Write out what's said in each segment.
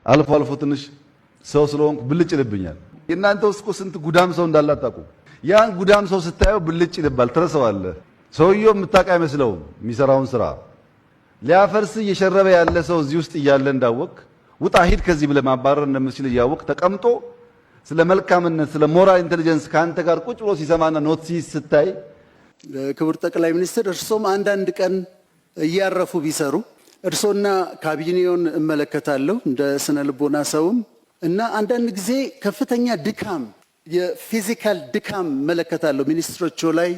አልፎ አልፎ ትንሽ ሰው ስለሆንኩ ብልጭ ይልብኛል። የእናንተ ውስጥ እኮ ስንት ጉዳም ሰው እንዳለ አታውቁም። ያን ጉዳም ሰው ስታየው ብልጭ ይልባል፣ ትረሳዋለህ። ሰውየው የምታውቅ አይመስለውም የሚሰራውን ስራ። ሊያፈርስ እየሸረበ ያለ ሰው እዚህ ውስጥ እያለ እንዳወቅ ውጣ ሂድ ከዚህ ብለህ ማባረር እንደምትችል እያወቅ ተቀምጦ ስለ መልካምነት፣ ስለ moral intelligence ከአንተ ጋር ቁጭ ብሎ ሲሰማና note ሲይዝ ስታይ ክቡር ጠቅላይ ሚኒስትር፣ እርሶም አንዳንድ ቀን እያረፉ ቢሰሩ። እርሶና ካቢኔውን እመለከታለሁ እንደ ስነ ልቦና ሰውም እና አንዳንድ ጊዜ ከፍተኛ ድካም፣ የ physical ድካም እመለከታለሁ ሚኒስትሮቹ ላይ፣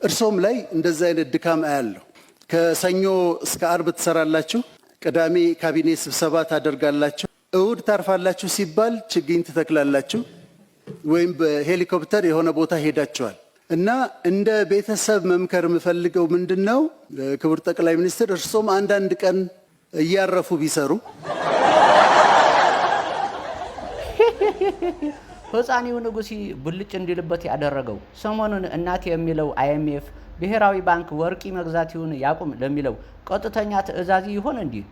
እርሶም ላይ እንደዚህ አይነት ድካም አያለሁ። ከሰኞ እስከ አርብ ትሰራላችሁ፣ ቅዳሜ ካቢኔ ስብሰባ ታደርጋላችሁ፣ እሁድ ታርፋላችሁ ሲባል ችግኝ ትተክላላችሁ ወይም በሄሊኮፕተር የሆነ ቦታ ሄዳችኋል። እና እንደ ቤተሰብ መምከር የምፈልገው ምንድን ነው፣ ክቡር ጠቅላይ ሚኒስትር፣ እርሶም አንዳንድ ቀን እያረፉ ቢሰሩ። ህፃኒው ንጉሲ ብልጭ እንዲልበት ያደረገው ሰሞኑን እናት የሚለው አይኤምኤፍ ብሔራዊ ባንክ ወርቂ መግዛት ይሁን ያቁም ለሚለው ቀጥተኛ ትዕዛዝ ይሆን እንዲህ?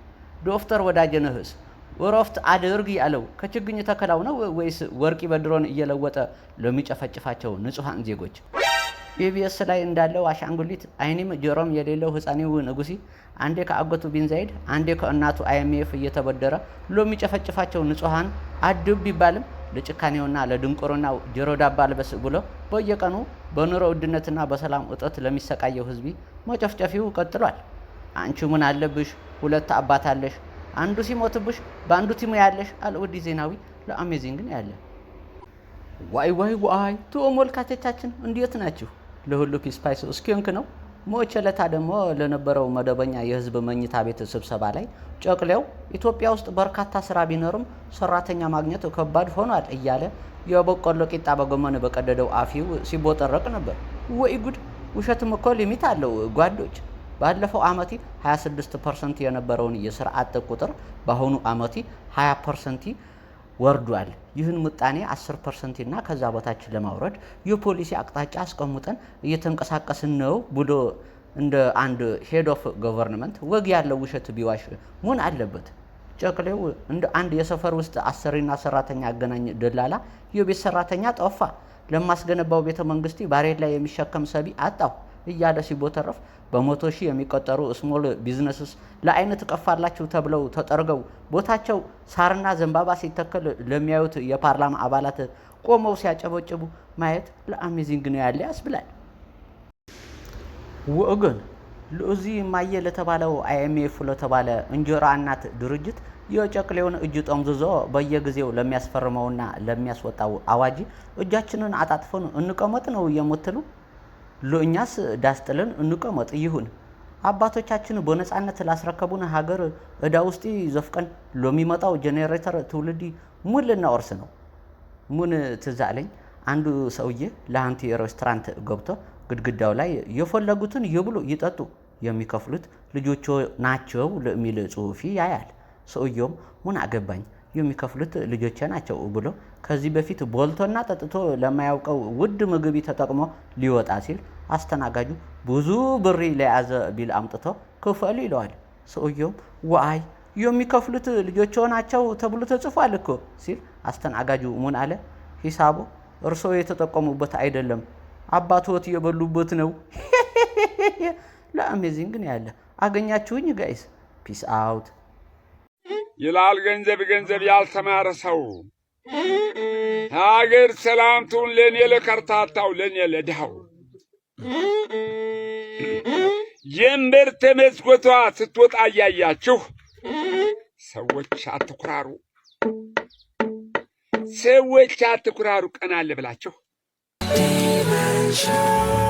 ዶክተር ወዳጄነህስ እረፍት አድርግ ያለው ከችግኝ ተከላው ነው ወይስ ወርቂ በድሮን እየለወጠ ለሚጨፈጭፋቸው ንጹሐን ዜጎች? ኢቢኤስ ላይ እንዳለው አሻንጉሊት አይኒም ጆሮም የሌለው ህፃኒው ንጉሲ አንዴ ከአጎቱ ቢንዛይድ፣ አንዴ ከእናቱ አይኤምኤፍ እየተበደረ ለሚጨፈጭፋቸው ንጹሐን አድብ ቢባልም ለጭካኔውና ለድንቁርናው ጆሮ ዳባ ልበስ ብሎ በየቀኑ በኑሮ ውድነትና በሰላም እጦት ለሚሰቃየው ህዝቢ መጨፍጨፊው ቀጥሏል። አንቺ ምን አለብሽ፣ ሁለት አባት አለሽ፣ አንዱ ሲሞትብሽ በአንዱ ትሙያለሽ አለ ወዲ ዜናዊ። ለ amazing ነው ያለ። ዋይ ዋይ ዋይ! ተመልካቾቻችን እንዴት ናችሁ? ለሁሉ peace ፓይስ እስኪንክ ነው። ሞቼ ለታ ደግሞ ለነበረው መደበኛ የህዝብ መኝታ ቤት ስብሰባ ላይ ጨቅሌው ኢትዮጵያ ውስጥ በርካታ ስራ ቢኖርም ሰራተኛ ማግኘት ከባድ ሆኗል እያለ የበቆሎ ቂጣ በጎመን በቀደደው አፊው ሲቦጠረቅ ነበር። ወይ ጉድ! ውሸትም እኮ limit አለው ጓዶች። ባለፈው አመቲ 26% የነበረውን የስራ አጥ ቁጥር በአሁኑ አመቲ 20% ወርዷል። ይህን ምጣኔ 10% እና ከዛ በታች ለማውረድ የፖሊሲ አቅጣጫ አስቀምጠን እየተንቀሳቀስን ነው ብሎ እንደ አንድ head of government ወግ ያለው ውሸት ቢዋሽ ምን አለበት? ጨቅሌው እንደ አንድ የሰፈር ውስጥ አሰሪና ሰራተኛ አገናኝ ደላላ የቤት ሰራተኛ ጠፋ፣ ለማስገነባው ቤተ መንግስቲ ባሬላ የሚሸከም ሰቢ አጣሁ እያለ ሲቦተረፍ በ100,000 የሚቆጠሩ small businesses ለአይን ትቀፋላችሁ ተብለው ተጠርገው ቦታቸው ሳርና ዘንባባ ሲተከል ለሚያዩት የፓርላማ አባላት ቆመው ሲያጨበጭቡ ማየት ለ amazing ነው ያለ ያስብላል። ወገን፣ ለዚህ ማየ ለተባለው አይኤምኤፍ ለተባለ እንጀራ እናት ድርጅት የጨቅሌውን እጅ ጠምዝዞ በየጊዜው ለሚያስፈርመውና ለሚያስወጣው አዋጅ እጃችንን አጣጥፈን እንቀመጥ ነው የምትሉ? ለእኛስ ዳስጥለን እንቀመጥ ይሁን። አባቶቻችን በነፃነት ላስረከቡን ሀገር እዳ ውስጥ ዘፍቀን ለሚመጣው ጄኔሬተር ትውልድ ምን ልናወርስ ነው? ምን ትዝ አለኝ፣ አንዱ ሰውዬ ለአንቲ ሬስቶራንት ገብቶ ግድግዳው ላይ የፈለጉትን ይብሉ ይጠጡ፣ የሚከፍሉት ልጆቹ ናቸው የሚል ጽሑፍ ያያል። ሰውየውም ምን አገባኝ፣ የሚከፍሉት ልጆቼ ናቸው ብሎ ከዚህ በፊት በልቶና ጠጥቶ ለማያውቀው ውድ ምግብ ተጠቅሞ ሊወጣ ሲል አስተናጋጁ ብዙ ብር ለያዘ bill አምጥቶ ክፈሉ ይለዋል። ሰውየውም ዋይ፣ የሚከፍሉት ልጆች ናቸው ተብሎ ተጽፏል እኮ ሲል አስተናጋጁ ምን አለ? ሂሳቡ እርስዎ የተጠቀሙበት አይደለም፣ አባትዎት የበሉበት ነው። ለ amazing ነው ያለ። አገኛችሁኝ guys። Peace out። ይላል ገንዘብ ገንዘብ ያልተማረ ሰው። ሀገር ሰላምቱን ለእኔ ለከርታታው፣ ለእኔ ለድሃው። ጀንበር ተመስኮቷ ስትወጣ እያያችሁ ሰዎች አትኩራሩ፣ ሰዎች አትኩራሩ፣ ቀና አለ ብላችሁ። Show.